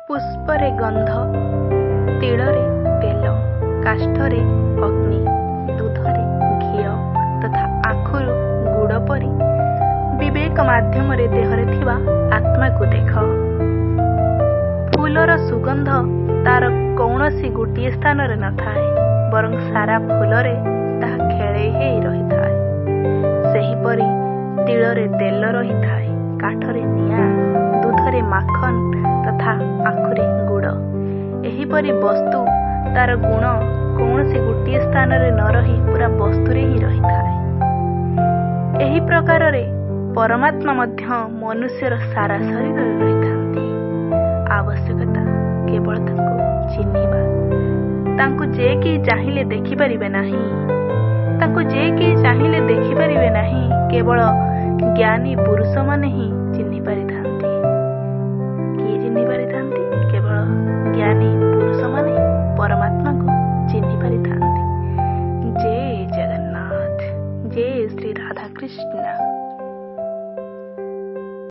ପୁଷ୍ପରେ ଗନ୍ଧ, ତିଳରେ ତେଲ, କାଷ୍ଠରେ ଅଗ୍ନି, ଦୁଧରେ ଘିଅ ତଥା ଆଖୁରୁ ଗୁଡ଼ ପରି ବିବେକ ମାଧ୍ୟମରେ ଦେହରେ ଥିବା ଆତ୍ମାକୁ ଦେଖ। ଫୁଲର ସୁଗନ୍ଧ ତାର କୌଣସି ଗୋଟିଏ ସ୍ଥାନରେ ନଥାଏ, ବରଂ ସାରା ଫୁଲରେ ତାହା ଖେଳେଇ ହେଇ ରହିଥାଏ। ସେହିପରି ତିଳରେ ତେଲ ରହିଥାଏ, କାଠରେ ନିଆଁ, ଦୁଧରେ ମାଖନ ତଥା ଆଖୁରେ ଗୁଡ଼। ଏହିପରି ବସ୍ତୁ ତାର ଗୁଣ କୌଣସି ଗୋଟିଏ ସ୍ଥାନରେ ନ ରହି ପୁରା ବସ୍ତୁରେ ହିଁ ରହିଥାଏ। ଏହି ପ୍ରକାରରେ ପରମାତ୍ମା ମଧ୍ୟ ମନୁଷ୍ୟର ସାରା ଶରୀରରେ ରହିଥାନ୍ତି। ଆବଶ୍ୟକତା କେବଳ ତାଙ୍କୁ ଚିହ୍ନିବା। ତାଙ୍କୁ ଯେ କେହି ଚାହିଁଲେ ଦେଖିପାରିବେ ନାହିଁ। ତାଙ୍କୁ ଯେ କେହି ଚାହିଁଲେ ଦେଖିପାରିବେ ନାହିଁ, କେବଳ ଜ୍ଞାନୀ ପୁରୁଷମାନେ ହିଁ ଚିହ୍ନି ପାରିଥାନ୍ତି। କିଏ ଚିହ୍ନି ପାରିଥାନ୍ତି? କେବଳ ଜ୍ଞାନୀ ପୁରୁଷମାନେ ହିଁ ପରମାତ୍ମାକୁ ଚିହ୍ନି ପାରିଥାନ୍ତି। ଜୟ ଜଗନ୍ନାଥ, ଜୟ ଶ୍ରୀ ରାଧାକୃଷ୍ଣ।